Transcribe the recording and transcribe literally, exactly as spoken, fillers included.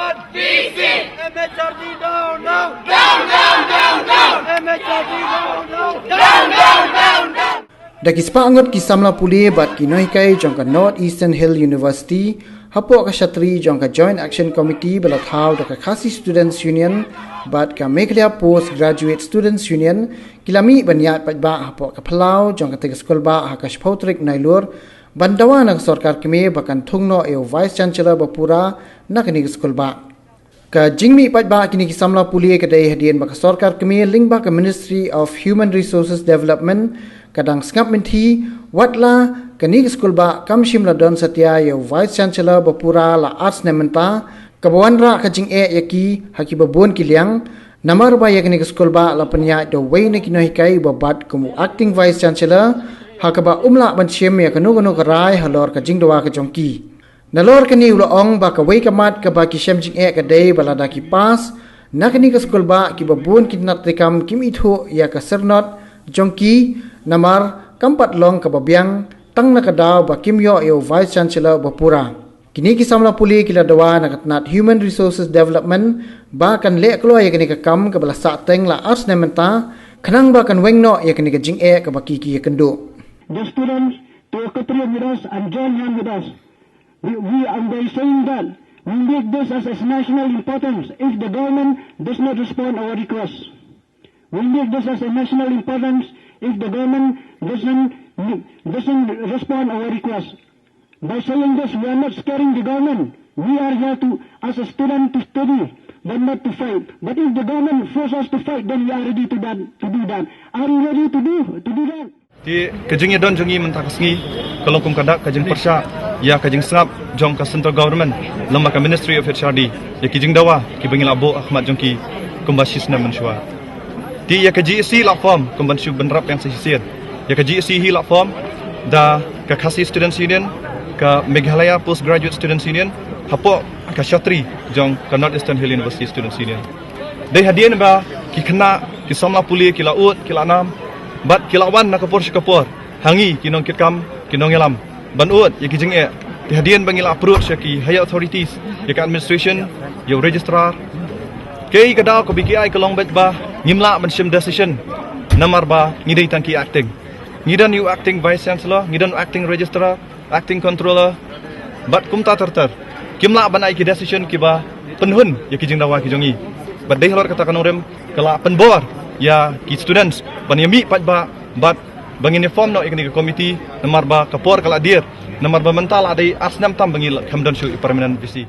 M H R D down, down! Down, down, down, down! M H R D down, down! Down, down, down, down! Da ki spah ngut ki samla pule bad ki nonghikai jong ka North Eastern Hill University, hapoh ka shatri jong ka Joint Action Committee ba la thaw da ka Khasi Students Union bad ka Meghalaya Postgraduate Students Union, ki la mih ban ïaid paidbah hapoh ka phyllaw jong katei ka skulbah ha ka shiphew tarik Nailur, ban dawa na ka sorkar kmie ba kan thung noh ïa u Vice Chancellor ba pura na kane ka skulbah. Ka jingmih paidbah kine ki samla pule ka dei hadien ba ka sorkar kmie lyngba ka Ministry of Human Resources Development ka dang sngap mynthi, wat la kane ka skulbah kam shym la don satia ïa u Vice Chancellor ba pura la ar snem mynta, kaba wanrah ka jingeh ïa ki ha kiba bun ki liang, namar ba ïa kane ka skulbah la pynïaid da uwei na ki nonghikai uba bat kum u Acting Vice Chancellor, ha kaba um lah ban shim ïa kano kano ka rai halor ka jingdawa ka jong ki. Nalor kane u la ong ba kawei ka mat kaba ki shem jingeh ka dei ba lada ki pass na kane ka skulbah, kiba bun ki tnat treikam kim ithuh ïa ka syrnod jong ki, namar kam pat long kaba biang tang na ka daw ba kim ïoh ïa u Vice Chancellor ba pura. Kine ki samla pule ki la dawa na ka tnat Human Resources Development ba kan leh kloi ïa kane ka kam kaba la sah teng la ar snem mynta, khnang ba kan weng noh ïa kane ka jingeh kaba ki ki ïakynduh. The students to cooperate with us and join hand with us. We, we, and by saying that, we make this as a national importance if the government does not respond our request. We make this as a national importance if the government doesn't, doesn't respond our request. By saying this, we are not scaring the government. We are here to, as a student, to study, but not to fight. But if the government force us to fight, then we are ready to that, to do that. Are you ready to do, to do that? Te ka jingïadon jong ngi mynta ka sngi ka long kum ka dak ka jingpyrshah ïa ka jingsngap jong ka central government lem bad ka Ministry of H R D ïa ki jingdawa kiba ngi la buh ha khmat jong ki kumba shisnem mynshuwa. Te ïa ka G A C la form, kumban shu bynrap biang sa shisien, ïa ka G A C hi la form da ka Khasi Students Union, ka Meghalaya Postgraduate Students Union, hapoh ka shatri jong ka North Eastern Hill University Students Union. Dei hadien ba ki khynnah, ki samla pule ki la ud, ki la nam, bad ki la wan na ka por sha ka por ha ngi ki nongkitkam, ki nongïalam, ban ud ïa ki jingeh. Te hadien ba ngi la approach ïa ki higher authorities, ïa ka administration, ïa u registrar, kaei ka daw kaba ki ai ka long beit ba ngim lah ban shim decision, namar ba ngi dei tang ki acting. Ngi don ïa u acting vice chancellor, ngi don acting registrar, acting controller, bad kumta ter ter. Kim lah ban ai ki decision kiba pynhun ïa ki jingdawa ki jong ngi. Bad dei halor kata ka nongrim ka la pynbor ïa ki students ban ïa mih paidbah bad ba ngin ïa form noh ïa kane ka committee, namar ba ka por ka la dier, namar ba mynta la dei ar snem tam ba ngi la khlem don shuh ïa u permanent V C.